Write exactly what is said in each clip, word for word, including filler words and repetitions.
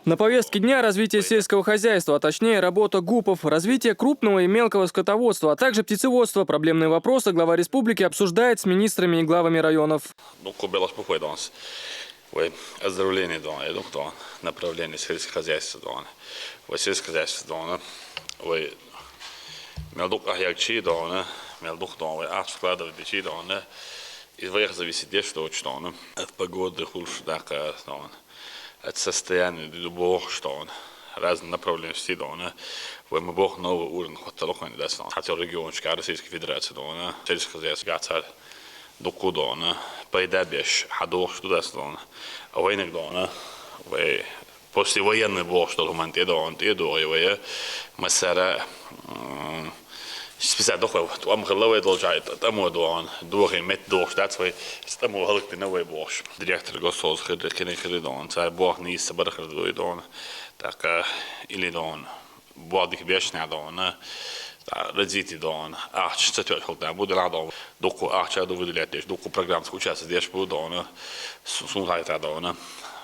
На повестке дня развитие сельского хозяйства, а точнее работа ГУПов, развитие крупного и мелкого скотоводства, а также птицеводства. Проблемные вопросы глава республики обсуждает с министрами и главами районов. Ну, кубелас бухой донс. Вай оздоровление дон, я думаю, дон, направление сельского хозяйства дон. Вай сельское хозяйство дон. Вай мел дук ахьяг чи дон, мел дук дон, вай ах складов ди чи дон. И вай зависит де что уч дон. От погоды хулш дака дон. От состояния дубох дон. Разные направления все дон. Вай мы бог новый уровень хотел охуй не даст дон. Хотел региончик Российской Федерации дон. Сельское хозяйство гацар дуку дон. Пайда беш хадох что даст дон. А вайнак дон. Вай послевоенный бог что документы дон. Те дон вай. Масара списать дохуй, там хыллавай должай, там дон, дохи мет дох, that's why, там халык ты новый бог. Директор госхоз хыр, кене хыр дон, царь бог не собар хыр дой дон, так или дон, бог дик бешня дон, развитие дон, ахч цатёт хылта, буду ла дон, дуку ахча ду выделять, дуку программ участвовать деш буду дон, сун хайта дон.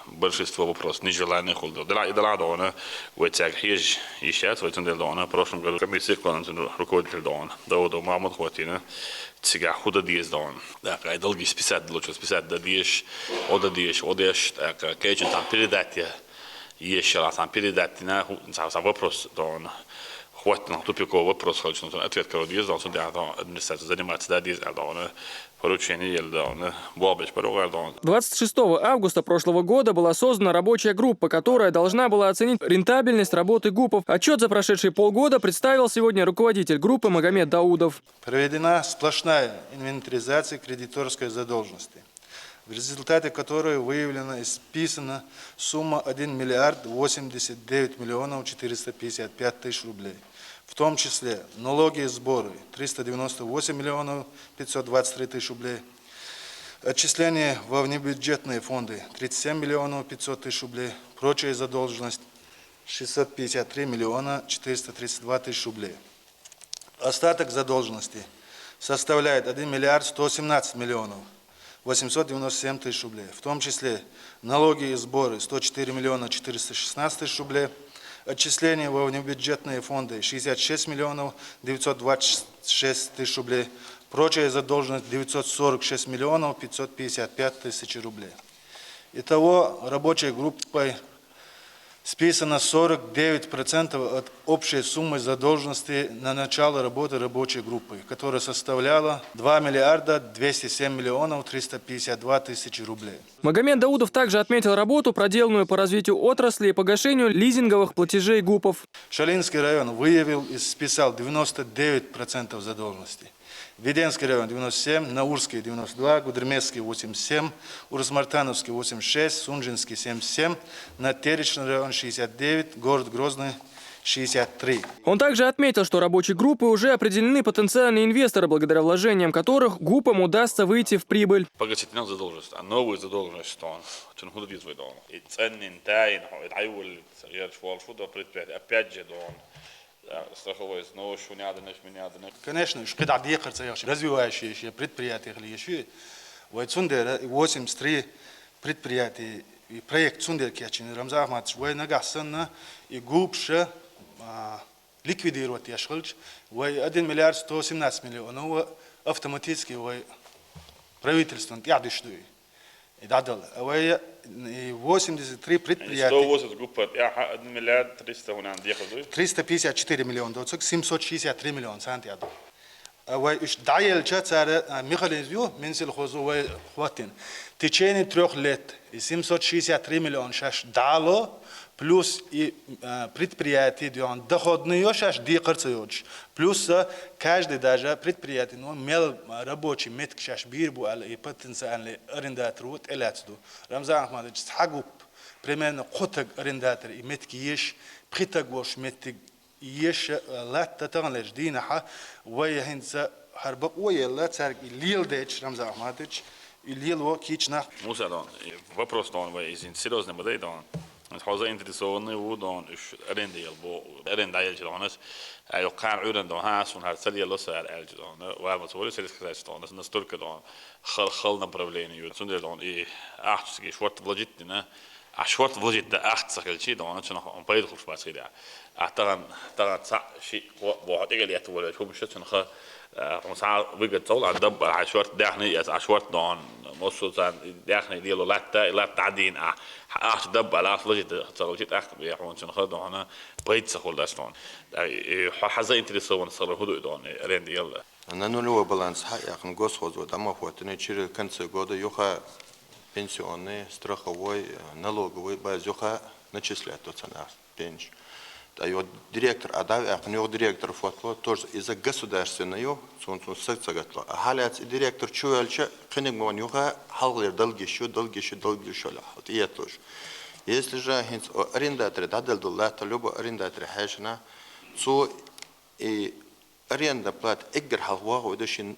Большинство вопрос нежелание хулдо. Дала и дала дона, вай цяг хиж ищат, вай цундел дона. В прошлом году комиссия клонан руководитель дон. Даудо Мамут хватина. Цяга худа диез дон. Так, ай долги списать лучше списать да диеш, ода диеш, одеш, так, кечен там передать я. Ещё раз там передать на, сам вопрос дон. Хватит на тупиковый вопрос, хочу ответ кого диез дон, сюда дон, администрация занимается да диез дон. Поручение ел дон, бобеш порогар дон. Двадцать шестого августа прошлого года была создана рабочая группа, которая должна была оценить рентабельность работы ГУПов. Отчет за прошедшие полгода представил сегодня руководитель группы Магомед Даудов. Проведена сплошная инвентаризация кредиторской задолженности, в результате которой выявлена и списана сумма один миллиард восемьдесят девять миллионов четыреста пятьдесят пять тысяч рублей, в том числе налоги и сборы триста девяносто восемь миллионов пятьсот двадцать три тысячи рублей, отчисления во внебюджетные фонды тридцать семь миллионов пятьсот тысяч рублей, прочая задолженность шестьсот пятьдесят три миллиона четыреста тридцать два тысяч рублей. Остаток задолженности составляет один миллиард сто семнадцать миллионов восемьсот девяносто семь тысяч рублей, в том числе налоги и сборы сто четыре миллиона четыреста шестнадцать тысяч рублей, отчисления во внебюджетные фонды шестьдесят шесть миллионов девятьсот двадцать шесть тысяч рублей, прочая задолженность девятьсот сорок шесть миллионов пятьсот пятьдесят пять тысяч рублей. Итого рабочей группой списано сорок девять процентов от общей суммы задолженности на начало работы рабочей группы, которая составляла два миллиарда двести семь миллионов триста пятьдесят два тысячи рублей. Магомед Даудов также отметил работу, проделанную по развитию отрасли и погашению лизинговых платежей ГУПов. Шалинский район выявил и списал девяносто девять процентов задолженности. Веденский район девяносто семь, Наурский девяносто два, Гудермесский восемьдесят семь, Урус-Мартановский восемьдесят шесть, Сунжинский семьдесят семь, Надтеречный район шестьдесят девять, город Грозный шестьдесят три. Он также отметил, что рабочей группой уже определены потенциальные инвесторы, благодаря вложениям которых ГУПам удастся выйти в прибыль. Погасить нам задолженность, а новую задолженность что он? Чун худу дизмой дом. И ценный тайн, и айвул, я швал шуда предприятие, опять же дом. Страховой взнос, шунядыныш, минядыныш. Конечно, уж когда декарца яхши развивающиеся предприятия хлеещи, вай цундера восемьдесят три предприятия и проект цундер кячин Рамзан Ахматович, вай нагахсанна и губша ликвидировать яшхалч, вай один миллиард сто семнадцать миллионов автоматически вай правительством тядыш дуй. И дадал, вай и восемьдесят три предприятия. Сто восемьдесят группа, я один миллиард триста, у нас дехал дуй. Триста пятьдесят четыре миллиона доцок, семьсот шестьдесят три миллиона цент ядал. Вай уж даелча цара механизм ю, Минсельхозу вай хватин. В течение трех лет и семьсот шестьдесят три миллиона шаш дало, плюс и предприятие дюан доходный ё шаш дикарца ёч. Плюс каждый даже предприятие, ну, мел рабочий метк шаш бир бу ала и потенциальный арендатор вот эляцду. Рамзан Ахматович схагуп примерно хотаг арендатор и метк еш, притаг вош метк еш латта таган леш дина ха, вай хинца хар бакъо елла царг и лил деч Рамзан Ахматович, и лил во кич нах. Муса дон, вопрос дон, вай изин серьезный бадай дон. Хоза заинтересованный у дон, уж аренда ел бо, аренда ел дон, ас, а ё кар урен дон, ха, сун хар цел ел сар ел дон, ва ма цвори сельское хозяйство дон, настолько дон, хал, хал направление, ю, цундер дон, и ахческий шварт вложить дина, Ӏа шорта вложить даь ахча ца хилча, дона, цунах хьона пайда хулаш бац хӀирий. Ӏа тахан, тахан цхьаъ, шиъ, кхоъ бохьа тӀекӀел етта волавелча, хӀама мишта цунах, э, хьона цхьа выгода ца хул, Ӏа дӀабаьлча, Ӏа шорта даьхни эца, Ӏа шорта, дона, массо а царна даьхни лело латта, и латта дӀадийна Ӏа, хьа ахча дӀабаьлча, ахча вложить ца хилча, тӀаккха хьона цунах, дона, пайда ца хул дац, дона. Э, хьо хьа заинтересованность хилар фу ду, дона, аренда яла? На нулевой баланс хьаяьккхина, госхоз дӀа ма хӀоттийна, через конце года юха пенсионный, страховой, налоговый база юха начислять ду царна пенсия. ТӀаккха юха директор Ӏа дӀаваьккхина, юха директор фоттало, тоже из государственный ю, цунна, цунна саг ца гатало. А хьалаьцча и директор чувелча, кхиниг ма ван юха хьалхалера долгаш ю, долгаш ю, долгаш ю, хьал тӀаетталуш. Если же хӀинца арендаторе дӀадала дола латта, любой арендаторе хьаьшана, цо и аренда плата эггара хьалха вахо да шин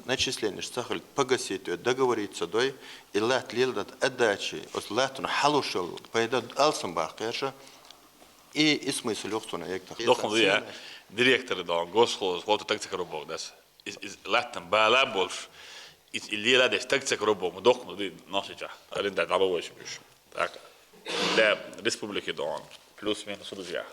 начисленеш ца хилча, погасить ве, договориться дой, и латта леладат отдачи, оцу латтана хьалуш йола пайда алсам баккха кхерша, и, и смысл юха цунна эггара. Дохна ду я, директор, дона, госхоз, хӀота таг ца каро боху дас. Из, из латтам бала болуш, из и леладеш таг ца каро боху, ма дохна ду, носича, аренда дӀабовойша буш. Так, для республики, дона, плюс-минус хӀу ду я.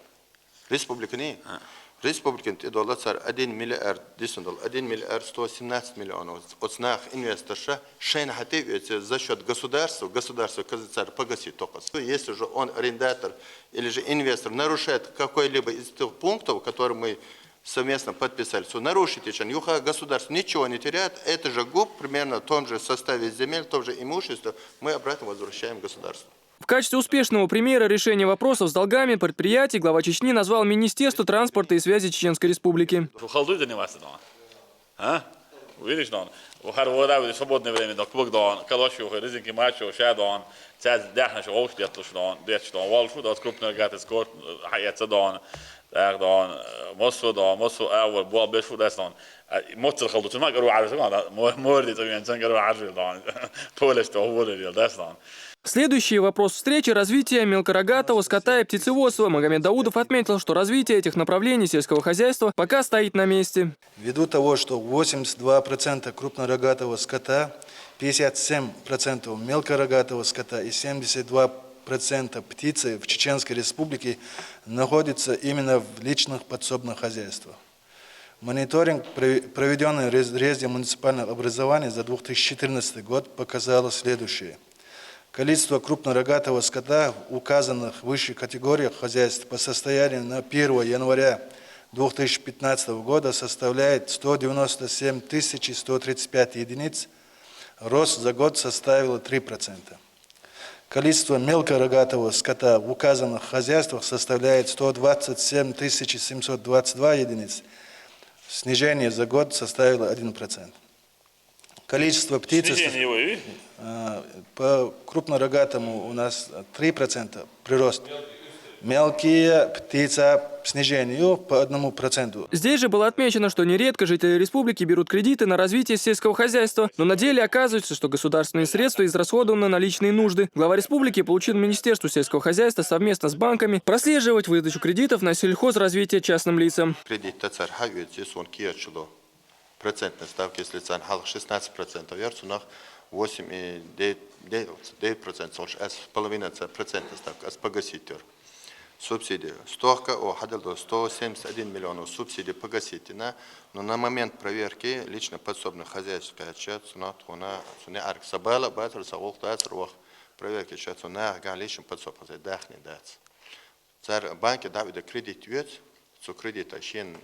Республикани? А. Республикан тӀе дола цар один миллиард, дисна дола один миллиард сто семнадцать миллионов. Оцу наха инвесторша шайна хьа тӀе а оьцу за счёт государства, государство каза цар погасить только. Если же он, арендатор или же инвестор, нарушает какой-либо из тех пунктов, которые мы совместно подписали, то нарушить ещё юха государство ничего не теряет. Это же ГУП, примерно в том же составе земель, в том же имуществе, мы обратно возвращаем государству. В качестве успешного примера решения вопросов с долгами предприятий глава Чечни назвал Министерство транспорта и связи Чеченской Республики. Шу халдуй дани васа, дона? А? Видиш, дона? ХӀара вода, видиш, свободное время, дона, клуб, дона, калош ю, резинки мачо, ша, дона, цаьз дяхна шу гӀовш детталуш, дона, детташ, дона, волуш ду, дона, крупный рогатый скот, хьаэца, дона, так, дона, массо, дона, массо а вар, бол беш фу дас, дона. А, моццар халдуцун ма, гару Ӏаржа, дона, мо-, морди цӀа венцан, гару Ӏаржа, дона. Полеш, дона, волер, дас, дона. Следующий вопрос встречи — развитие мелкорогатого скота и птицеводства. Магомед Даудов отметил, что развитие этих направлений сельского хозяйства пока стоит на месте. Ввиду того, что восемьдесят два процента крупнорогатого скота, пятьдесят семь процентов мелкорогатого скота и семьдесят два процента птицы в Чеченской Республике находится именно в личных подсобных хозяйствах. Мониторинг, проведенный в разрезе муниципальных образований за две тысячи четырнадцатый год, показало следующее. Количество крупнорогатого скота в указанных выше категориях хозяйств по состоянию на первое января две тысячи пятнадцатого года составляет сто девяносто семь тысяч сто тридцать пять единиц, рост за год составил три процента. Количество мелкорогатого скота в указанных хозяйствах составляет сто двадцать семь тысяч семьсот двадцать два единиц, снижение за год составило один процент. Количество птицы... Снижение его, видишь? А, по крупнорогатому у нас три процента прирост. Мелкие птица — снижение по одному проценту. Здесь же было отмечено, что нередко жители республики берут кредиты на развитие сельского хозяйства, но на деле оказывается, что государственные средства израсходованы на личные нужды. Глава республики поручил Министерству сельского хозяйства совместно с банками прослеживать выдачу кредитов на сельхозразвитие частным лицам. Кредит тацар хьавеце сон кечуло. Процентная ставка, если царна хьалха шестнадцать процентов яр, цунах восемь и девять, девять процентов, ас половина царна процентная ставка, ас погасить яр. Субсидия. Стохка, о, хьадал до сто семьдесят один миллион субсидия погасить йина, но на момент проверки лично подсобных хозяйств кхаьча, цунах тхона, цуна арг са бала бацар, са гӀулакх дацар, вах проверки ша, цунах ган лично подсоб хозяйств дахни дац. Цар банке дӀавида кредит вец, цу кредита шен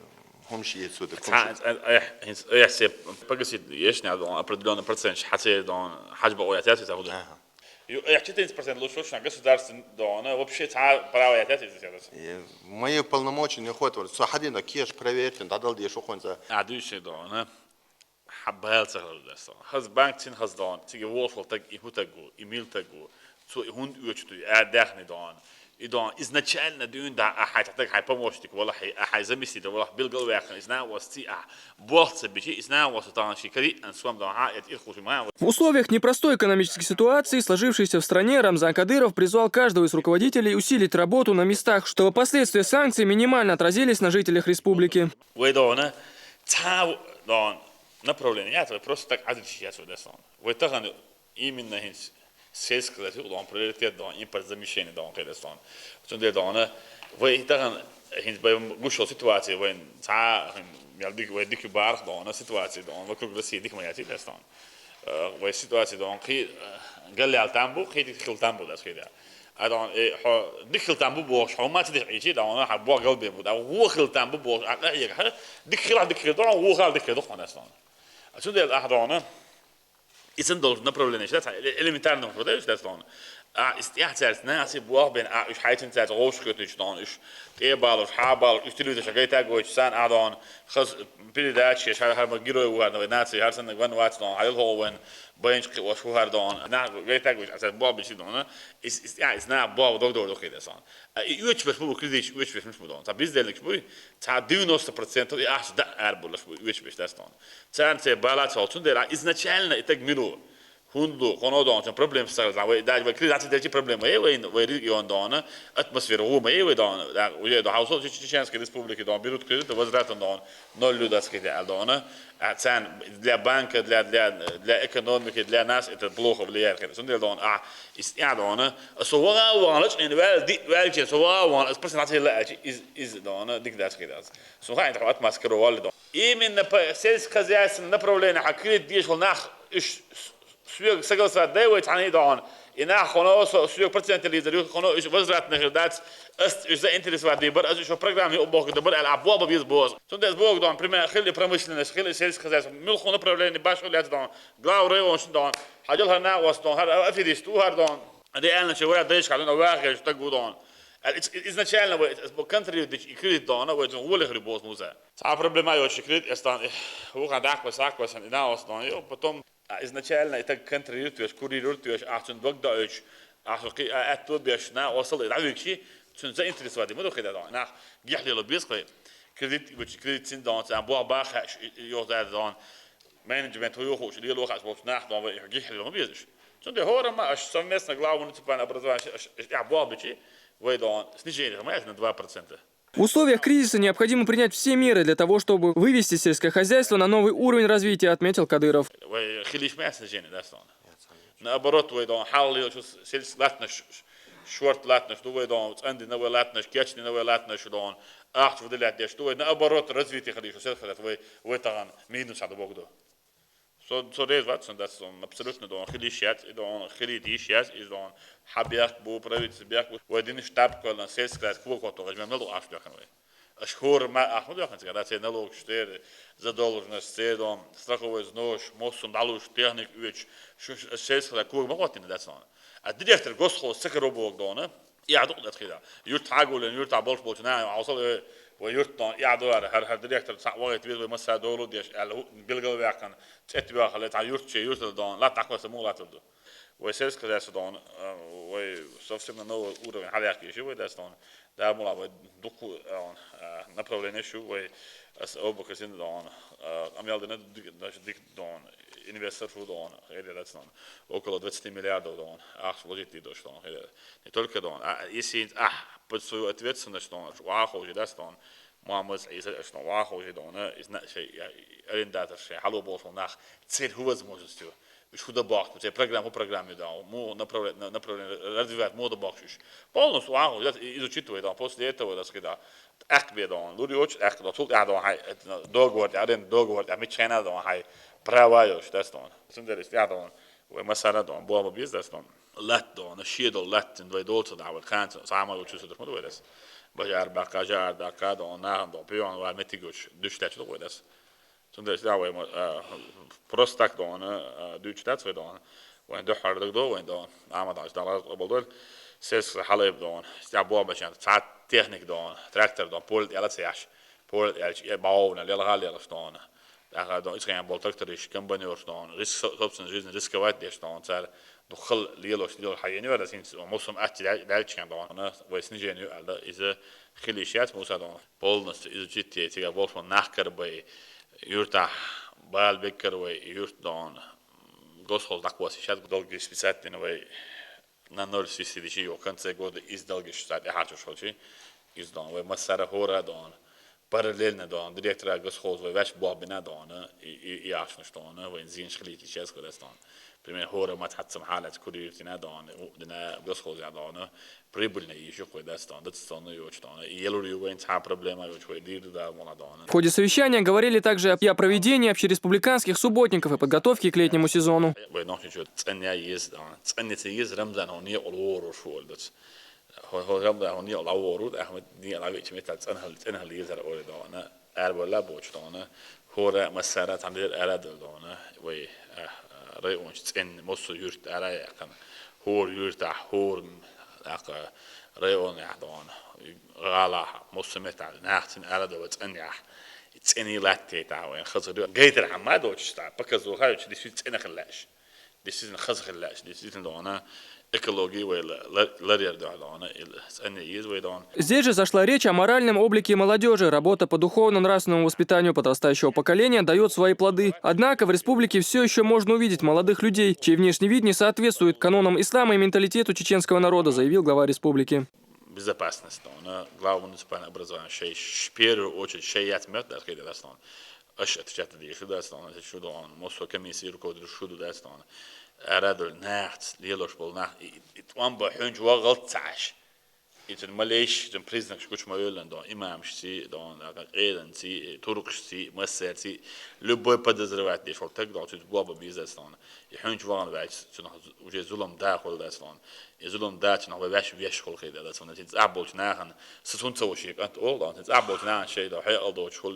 хӀумаш ецу да. Ца, кумши. Ца, эх, хӀинц, эх, се погасить ешни а дон определённый процент, хьаце дон, хьаж бакъо яц яц, ца худа. Ага. Ю, эх, четырнадцать процент лучше, что государство дон, вообще ца право яц яц, яц, яц. Э, мои полномочия не хватит, со хадина кеш проверьте, дадал деш ухонца. А, дюши дон, а? Хьа бала ца хилар дас дон. Хаза банк цин хаза дон. Цига волуш волу таг и хӀун таг ву, и мила таг ву. Цо и хӀунда оьцуш ду, и а даьхни дон. И дон, изначально дуьйна да, а хьайн цхьа таг хьайн помощник валахь, а хьайн заместитель валахь, билгал а ваьккхина, иза нан вац ци а. Болх ца бичи, иза нан вац тахана ши кариъан сом дон, хьа эт ирхуш ма вац. В условиях непростой экономической ситуации, сложившейся в стране, Рамзан Кадыров призвал каждого из руководителей усилить работу на местах, чтобы последствия санкций минимально отразились на жителях республики. Вай дона, цхьа дон, направление яц вай, просто так Ӏадиташ яц вай дас дон. Вай тахана именно хӀинца Сельское хозяйство дон, приоритет дон, импортозамещение дон, кхедас дон. Цундела дон, вай тахан хинц бай гушо ситуация, вай ца хин мел дик, вай дик барх дон, ситуация дон, вокруг России дик ма яти дас дон. Э, вай ситуация дон, кхи, э, галлял там бу, кхи дик хил там бу дас кхеда. А дон, э, хо, дик хил там бу бохш, хо ма ци дик ичи дон, ха бо галбе бу, да, во хил там бу бохш, а, э, ха, дик хил, дик хил дон, во хал дик хил дон, дас дон. А цундела, а дон, Исен должен направление считать, э-, элементарно уже, да, считать он. А из тех цель, на, если Бог бен, а уж хайтин цель, гуш кутыч дон, уж те балуш, ха балуш, уж телевизор, шагай так гуч, сан, а дон, хаз передачи, шар хар герой угарного нации, хар сан ван вац дон, хал хо вен, бенч кхи ош хар дон, на, гай так гуч, а сан Бог бен си дон, из, из, а, из на Бог дог дог дог кхеда сан. А и уч беш бу кризис, уч беш муш бу дон. Ца бездельник бу, ца девяносто процентов и аш да ар булаш бу, уч беш дас дон. Царна цӀе бала цолчун дера изначально и так миру. Хунду, хоно дон, чон проблем сагал, вай, даже вай кризис дерчи проблема, э, вай, вай регион дон, атмосфера гума, э, вай дон, да, уже до Хаусо Че-, Чеченской Республики дон, берут кредит, возврат дон, ноль людацкий да дон, а цен для банка, для, для, для экономики, для нас это плохо влияет, конечно. Сундель дон, а, из, я дон, а сувага ван, лач, ин вел, ди, вел, чин, сувага ван, а спросил, а из, из дон, дик дацкий да. Сухая атмосфера вал дон. Именно по сельскохозяйственному направлению, а кредит деш вол нах, иш, с-, с-, согласовать, да, вай тани дон. И нах, хоно, со-, сорок процентов лидер, хоно, иш, возвратных дац, ас, иш, заинтересовать, ди бар, ас, иш, программе обох, да бар, а, бо, бо, без, бос. Сунда из бог дон, пример, хили промышленность, хили сельскохозяйство, мил хоно направление, баш, хили дон, глав район, шин дон, хадил хар на, вас дон, хар, аферист, у хар дон. А реально, чего я дальше, хар, ну, вахер, так гудон. А, из-, изначально, вай, контролирует, и кредит дон, вай, вай, хри бос, муза. Цхьа проблема йоцуш крит, эстан, э, вуха даккха, саккха, сан, и наос, но, йо, потом, а, изначально это контролирует, курирует, ахцун дог даьча, ахцун кхи, а, аьтту беш, на, осал, и давикши, цун заинтересовать, ма духи да, нах, гихлило бис, кхи, кредит, вуч, кредит син дон, цан, бо, баха, ш-, и, и, йо, да, дон, менеджмент, ху, йо, хуш, лило, хаш, бош, нах, дон, вай, гихлило, ма бис. Цун де хора ма, аш совместно глава муниципального образования, аш, аш, я, бо, бичи, вай, дон, снижение, ма, на два процента. В условиях кризиса необходимо принять все меры для того, чтобы вывести сельское хозяйство на новый уровень развития, отметил Кадыров. Вай хилиш ма снижение, да, сон. Наоборот, вай дон, хал лил, шу сельс латнаш, ш-, шорт латнаш, ду вай дон, цанди на вай латнаш, кечни на вай латнаш, дон, ахч выделять деш, ду вай, наоборот, развитие хилиш, сельское хозяйство, вай, вай таган минус ад бог ду. Со, со рез ват, сон дас, сон абсолютно дон, хилиш яц, и дон, хилит иш яц, и дон, хабяк бу, правительство бяк бу, вай дин штаб колан, сельское хозяйство, квок хото, гажмем нал аш бяхан вай. Аш хор ма, ах, ма бяхан цигара, цей налог, штер, задолженность, цей дон, страховой взнос, моссун далуш, техник, уч, шу, ш-, сельское хозяйство, квок ма хватит, да, сон. А директор госхоз, сакаро бог дона, я дук дат хида. Юрт хагулен, юрт а болш болч, на, а осал, э, вай юрт дон, я дуар, хар, хар директор, са, вай, твиз, вай, масса долу деш, ал, билгал вякан, цет вякале, та юрт че, юрт дон, ла таква саму ла турду. Вай сельское хозяйство дон, э, вай совсем на новый уровень, хал яки, иши вай дас дон. Да, мула, вай дуку, э, он, э, направление шу, вай, ас, оба касин дон, э, амял ден, значит, дик дон, инвестор шу дон, хеде дас дон. Около двадцати миллиардов дон, ах, вложить и дош дон, хеде. Не только дон, а если, а, под свою ответственность дон, шу, а, хожи дас дон, мамыз, и за, что, а, хожи дон, э, и зна-, шей, я, и арендатор, шей, хало болшо нах, цель возможностью. Уж худа бахт, у тебя программа, программе, да, му направление, на-, направление развивать, мода бахшиш. Полностью, а, вот, и-, изучить твой, да, после этого, да, сказать, ах, бе, да, лури оч, ах, да, тут, я, да, хай, это, договор, я, арен, договор, я, мечена, да, хай, права, я, что, да, он. Сендерис, я, да, он, вай, масара, да, он, бо, бо, бизнес, да, он. Лат, да, он, шедо, лат, твой долца, да, вай, канца, самое лучшее, что ты можешь, да. Бажар, бака, жар, да, ка, да, он, на, да, пион, вай, метигуч, душ, да, что, да. Цундела сюда вай мо, а, просто так дона, а, дучу тац вай дона. Вайн духар даг до, вайн дона. Ама да, да, да, обалдур. Сес халеб дона. Стя бо бачан, цат техник дона. Трактор дона, поле яла цяш. Поле яла, э, баовна, лела гал яла дона. Даха дона, исхаям бол тракториш, комбайнёр дона. Риск, со-, собственной жизни рисковать деш дона. Цар духал лелош, лелош хайени вара син, мусум атти дал-, далчкан дона. Вай снижение алда, из-за хилишат муса дона. Полностью изучить те, тига болшма нах карбай, юрта бал бек карбай, юрт дон, госхоз даквас, сейчас долгий списать вай, на ноль свести дичи, в конце года из долгий считать, я хочу шочи, из дон, вай, массара хора дон, параллельно дон, директора госхоз, вай, вяч бобина дон, и, и, и ашнаш дон, вай, зин шхлити, сейчас, когда дон. Пример, хӀора ма цхьацца хьалаца кури юртина дона, у дина госхоза дона, прибыльный йиш ю кхой дац дона, дац дона йоч дона, и елур ю вайн цхьа проблема йоч, вай дир да мола дона. В ходе совещания говорили также и о проведении общереспубликанских субботников и подготовке к летнему сезону. Вай нохчи чё, ценная есть дона, ценница есть, Рамзан, он не олор шуоль дац. Хо-, хо-, Рамзан, он не лавору, Ахмед, не лавич, метал, ценхал, ценхал есть ар оре дона. Арбала боч дона, хора массара тандир арадал дона, вай, а, а, районч цен мосу юрт ара якан, хор юрта, хор, ака, район я дона, гала, мосу метал, нахтин арадал цен я, цени латте та, вай, хазыр, гейтер хамма доч ста, показуха, уч, дисвит цена хлаш. Действительно, хазыр хлаш, действительно дона, экология вай ла-, ла-, ларьер дона, ил, цени есть вай дона. Здесь же зашла речь о моральном облике молодежи. Работа по духовно-нравственному воспитанию подрастающего поколения дает свои плоды. Однако в республике все еще можно увидеть молодых людей, чей внешний вид не соответствует канонам ислама и менталитету чеченского народа, заявил глава республики. Безопасность дона, глава муниципального образования, шей, ш-, в первую очередь, шей яц мёт, да, хейда, да, дона. Аш отвечать да, шу да, дона, шу дона, мосо комиссия руководитель шу да, дона. Арадал нахт, лелош бол нах, и, и, и, туам ба хунч ва галт цаш. И цун малейш, цун признак шкуч ма вёлен дона, имамш си дона, эдан си, туркш си, массер си, любой подозревать деш, вот так дона, цун боба бизнес дона. И хунч ван вач, цун уже зулам да хол да дона. И зулам да цун вач веш хол хейда да дона. Цун аболч нахан, сун цо ши кант ол дона, цун аболч нахан шей да, хей ал доч хол,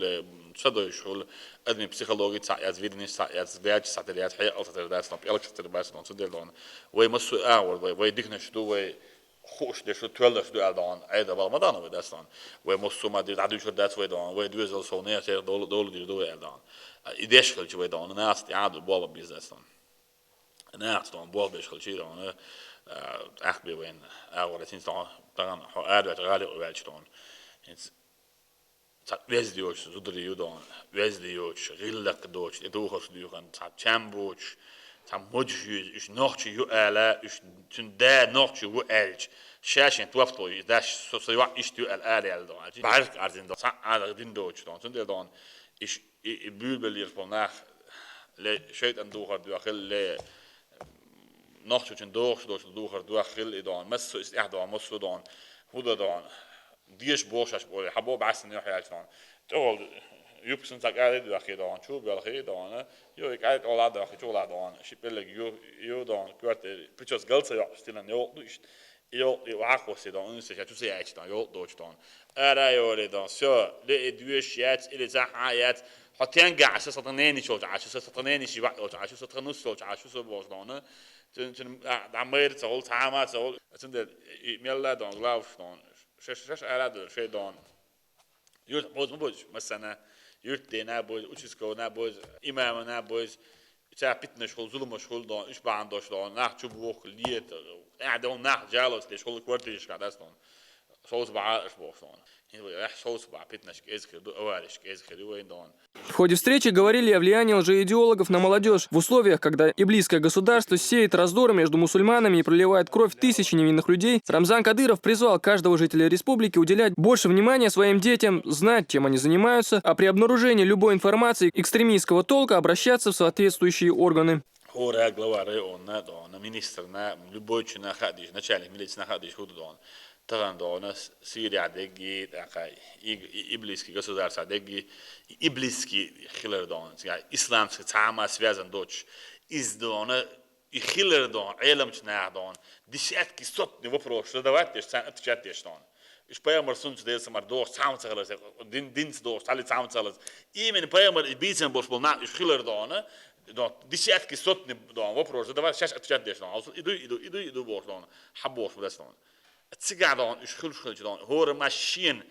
са дойш хол, адми психологи ца, яз видни ца, яз вяч ца, яз хей ал ца, да дона, пелк ца, да дона, цун дел дона. Вай масу а, вай, вай дикнаш ду, вай хуш дешу, туэллаш ду аьл дона, айда бал ма дона вай дас дона. Вай муссу ма дир, дадуьшур дац вай дона, вай дуэзал сов не, сер дол, дол дир ду аьл дона. И деш хилчи вай дона, нас тяду боба бизнес дона. Нас дона, боба беш хилчи дона, ах би вайн, а вара син дона, таган, хо, ар вач, гали вач дона. Инс, ца, везде йоч, зудри ю дона, везде йоч, гиллак доч, и духаш дюхан, ца, чам боч, ца, модж ю, иш нохчи ю аьла, иш цун да нохчи ю аьлч. Шашин туап той, даш, со, со, ва, иш ю аьл, аьл, аьл дона. Барк арзин дона, ца, ар дин доч дона, цун дел дона. Иш, и, и бюлбел ир пол нах, ле, шейтан духар дюхил, ле, нохчи чун дохш доч духар дюхил, и дона. Массу ис ях дона, массу дона. Худа дона. Деш бошаш боле, хабо басын ю хаяч дона. Тол юпсун ца кали дюхи дона, чу белхи дона. Ю и кали тола дюхи, чула дона. Шипелег ю, ю дона, квартир, причёс галца ю, стилан ю, ду иш. Ю, и вахоси дона, унси ша чуси яч дона, ю доч дона. Ара ю ре дона, всё, ле и дуеш яц, или за ха яц. Хотен га, ашу сатанени чолча, ашу сатанени шива чолча, ашу сатанус чолча, ашу со бож дона. Цун, цун, а, да мэр цол, цама цол. Цун дел, и мелла дона, главш дона. Шеш, шеш ара дона, шей дона. Юрт боз ма боз, масана. Юрт дена боз, участковый на боз, имама на боз. Ца питнаш хул, зулумаш хул дона, иш бан дош дона, нах чубух, лиет. А дона нах жалос деш хул, квартиришка дас дона. Соус ба аш бох дона. Хин вай, эх, соус ба, питнаш кезхир, ду, авариш кезхир, вай дона. В ходе встречи говорили о влиянии лжеидеологов на молодежь. В условиях, когда иблисское государство сеет раздоры между мусульманами и проливает кровь тысячи невинных людей, Рамзан Кадыров призвал каждого жителя республики уделять больше внимания своим детям, знать, чем они занимаются, а при обнаружении любой информации экстремистского толка обращаться в соответствующие органы. Хора глава района дона, министр на, любой чина хадиш, начальник милиции на хадиш худу дона. Таган дона, С-, Сирия деги, такая, и, и, иблисский государство деги, и, иблисский хилер дона, исламский цама связан доч. Из дона, и хилер дона, элем чина дона. Десятки, сотни вопрос задавать, деш, цан отвечать, деш дона. Иш пайгамбар сунц дес мар дох, цам цагалас, дин, дин дох, цали цам цагалас. Именно пайгамбар бийцен бош бол на, иш хилер дона. Дона, десятки, сотни дона вопрос задавать, сейчас отвечать, деш дона. Иду, иду, иду, иду бош дона. Хаб бош дона. Цига дона, иш хил, иш хил дона. Хора машин,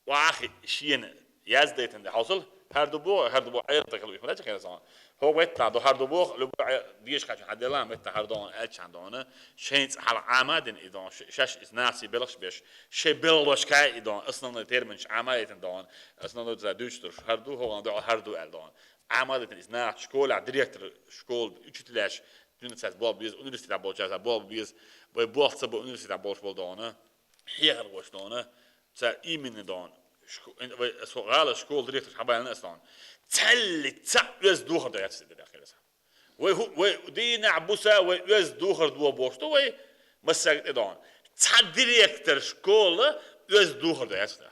вахи, шин, яздайтан да. Хосул, хар ду бо, хар ду бо, айр да хил, иш мара хил сан. Хо ветта до хар ду бо, любой деш хач хадела, метта хар дона, элчан дона. Шейнц хал амадин и дона, ш-, шаш из наси белхш беш. Шей белошка и дона, основной термин ш амадин дона. Основной за дюч тур, хар ду, хо дона, хар ду эл дона. Амадин из на школа, директор школ, учителяш, дюнцас бол биз, университет бол час, бол биз, вай бол ца бо университет бол школ дона. Хер гош дона. Ца именно дона. Шко-, ин-, вай, со-, гала школ директор хабална ас дона. Цалли ца вез духа да яц да хелеса. Вай хӀу-, вай дийнахьа буса, вай оьзда духар ду бохуш ду вай массаьрга тӀе дӀа. Цхьа директор школа оьзда духар ду яц да.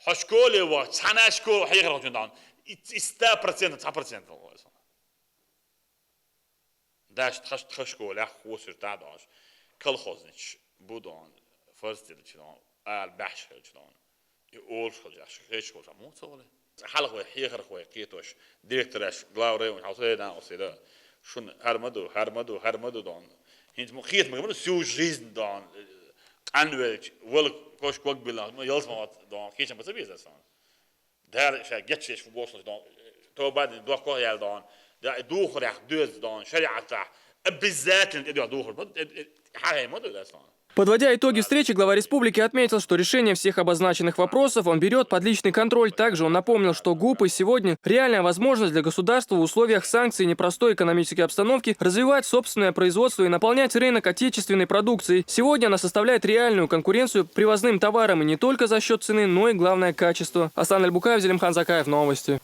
Хьо школе вахча, цхьана школа хьехархочун дӀа. И, и сто процентов, цхьа процент вала. Даш тхаш, тха школах хосур та дӀа. Колхознича бу дӀа, фарстилча дӀа, ала баьхьаш хилча дӀа. И олуш хилча, хечаш хилча, муха ца вала? Хьалха вай хьехархой кхетош, директораш, глава района, хьал сай дан осида. Шун хӀар ма ду, хӀар ма ду, хӀар ма ду дон. ХӀинца ма кхета ма, всю жизнь дон. Къанвелч, вал кош ког билан, ма ялс ма ват дон, кхечам баца беза сон. Дала ша гечеш фу бошла дон. Тоба дин дохко ял дон. Да духрах дөз дон, шариатах. Обязательно тӀе духр. Хьахай ма ду да сон. Подводя итоги встречи, глава республики отметил, что решение всех обозначенных вопросов он берет под личный контроль. Также он напомнил, что ГУПы сегодня реальная возможность для государства в условиях санкций и непростой экономической обстановки развивать собственное производство и наполнять рынок отечественной продукцией. Сегодня она составляет реальную конкуренцию привозным товарам и не только за счет цены, но и, главное, качества. Асан Аль-Букаев, Зелимхан Закаев, новости.